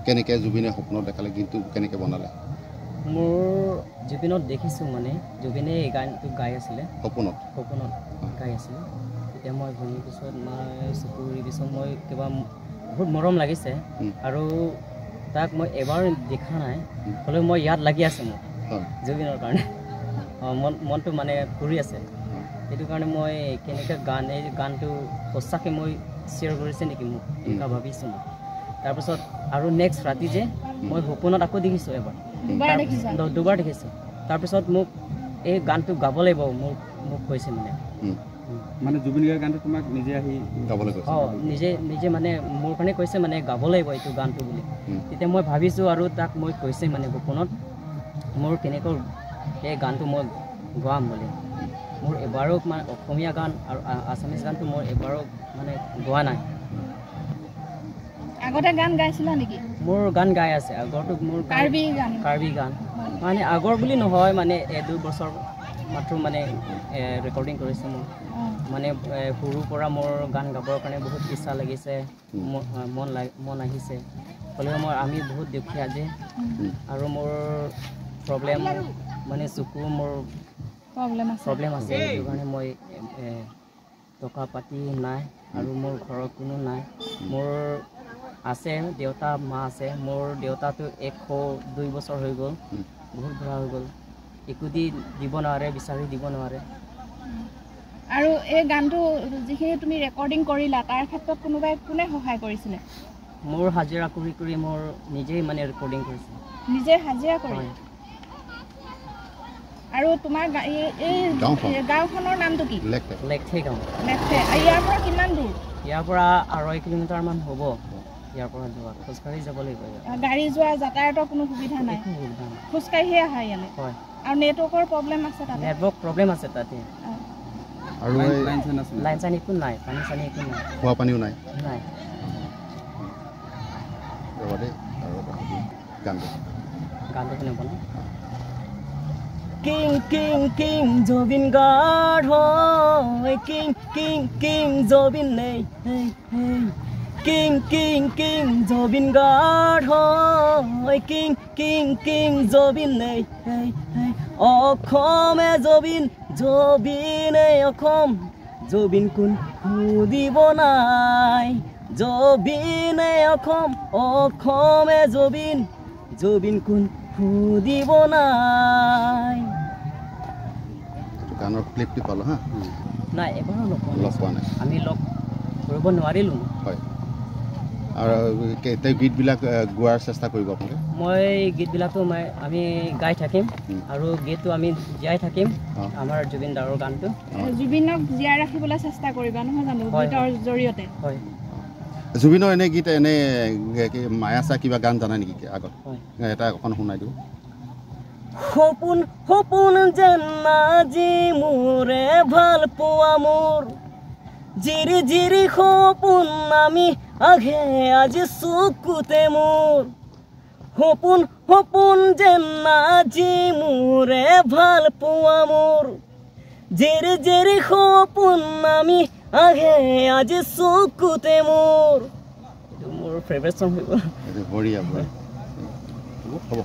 কেনেকৈ জুবিনে সপোনত দেখালে, গীতটো কেনেকৈ বনালে? মোৰ জুবিনত দেখিছোঁ, মানে জুবিনে এই গানটো গাই আছিলে সপোনত, সপোনত গাই আছিলে। তেতিয়া মই শুনি পিছত মই চকুৰ পিছত মই কিবা বহুত মৰম লাগিছে আৰু তাক মই এবাৰ দেখা নাই, হ'লেও মই ইয়াত লাগি আছে মোৰ জুবিনৰ কাৰণে। মনটো মানে ফুৰি আছে। সেইটো কাৰণে মই কেনেকৈ গান এই গানটো সঁচাকৈ মই শ্বেয়াৰ কৰিছে নেকি মোক এনেকুৱা ভাবিছোঁ মই। তাৰপিছত আৰু নেক্সট ৰাতি যে মই সপোনত আকৌ দেখিছোঁ এবাৰ, দুবাৰ দেখিছোঁ। তাৰপিছত মোক এই গানটো গাব লাগিব মোক কৈছে মানে। মানে জুবিন গাৰ্গৰ গানটো তোমাক নিজে আহি গাবলৈ কৈছে? অঁ, নিজে নিজে মানে মোৰ কাৰণে কৈছে মানে গাব লাগিব এইটো গানটো বুলি। তেতিয়া মই ভাবিছোঁ আৰু তাক মই কৈছে মানে গোপনত মোৰ কেনেকৈ এই গানটো মই গোৱাম বুলি। মোৰ এবাৰো মানে অসমীয়া গান আৰু আছামিজ গানটো মই এবাৰো মানে গোৱা নাই। আগতে গান গাইছিলা নেকি? মোৰ গান গাই আছে আগৰটো, মোৰ কাৰ্বি গান, কাৰ্বি গান মানে আগৰ বুলি নহয়, মানে 1-2 বছৰ মাত্ৰ মানে ৰেকৰ্ডিং কৰিছোঁ মই। মানে সৰুৰ পৰা মোৰ গান গাবৰ কাৰণে বহুত ইচ্ছা লাগিছে, মন আহিছে। হ'লেও মই আমি বহুত দুখীয়া যে, আৰু মোৰ প্ৰব্লেম মানে চকু মোৰ প্ৰব্লেম আছে, সেইটো কাৰণে মই টকা পাতি নাই আৰু মোৰ ঘৰৰ কোনো নাই। মোৰ আছে দেউতা মা আছে, মোৰ দেউতাটো 102 বছৰ হৈ গ'ল, বহুত বুঢ়া হৈ গ'ল, একো দি দিব নোৱাৰে, বিচাৰি দিব নোৱাৰে। আৰু এই গানটো যিখিনি তুমি ৰেকৰ্ডিং কৰিলা তাৰ ক্ষেত্ৰত কোনোবাই কোনে সহায় কৰিছিলে? মোৰ হাজিৰা কৰি কৰি মোৰ নিজেই মানে ৰেকৰ্ডিং কৰিছে। নিজে হাজিৰা কৰি? আৰু তোমাৰ এই গাঁওখনৰ নামটো কি? লেকথে গাঁও। লেকথে। ইয়াৰ পৰা কিমান দূৰ? ইয়াৰ পৰা 2.5 কিলোমিটাৰমান হ'ব। ইয়াৰ পৰা যোৱা খোজকাঢ়ি যাব লাগিব। গাড়ী যোৱা যাতায়াতৰ কোনো সুবিধা নাই? খোজকাঢ়িয়ে আহা ইয়ালৈ? হয়। আৰু নেটৱৰ্কৰ প্ৰব্লেম আছে তাতে? নেটৱৰ্ক প্ৰব্লেম আছে তাতে। আৰু লাইন চাইন একো নাই, পানী চানী একো নাই, খোৱা পানীও নাই? নাই। গানটো শুনিব ন? King king king Zubeen Garg হয়, কিং কিং কিং জুবিন নেই, king king king Zubeen Garg হয়, কিং কিং কিং জুবিন নেই, অসমে জুবিন, জুবিনে অসম, জুবিন কোন সুধিব নাই, জুবিনে অসম, অসমে জুবিন, জুবিন কোন সুধিব নাই। গানৰ ক্লিপটো পালোঁ। হা, নাই এবাৰো লগ পোৱা নাই, আমি লগ কৰিব নোৱাৰিলোঁ। হয়। আৰু তেওঁ গীতবিলাক গোৱাৰ চেষ্টা কৰিব আপোনালোকে? মই গীতবিলাকো মই আমি গাই থাকিম আৰু গীতটো আমি জীয়াই থাকিম, আমাৰ জুবিন দাৰৰ গানটো। জুবিনক জীয়াই ৰাখিবলৈ চেষ্টা কৰিবা নহয় জানো গীতৰ জৰিয়তে? হয়। জুবিনৰ এনে গীত এনে মায়া চা কিবা গান জানা নেকি আগত? এটা অকণ শুনাই দিওঁ। সপোন সপোন যেন আজি মোৰে ভাল পোৱা মোৰ, জিৰি জিৰি সপোন আমি আঘে আজি চকুতে মোৰ, সপোন সপোন যেন আজি মোৰে ভাল পোৱা মোৰ, জিৰি জিৰি সপোন আমি আঘে আজি চকুতে মোৰ। এইটো মোৰ ফেভৰেট চং হৈ গ'ল। বঢ়িয়া, বঢ়িয়া। হ'ব।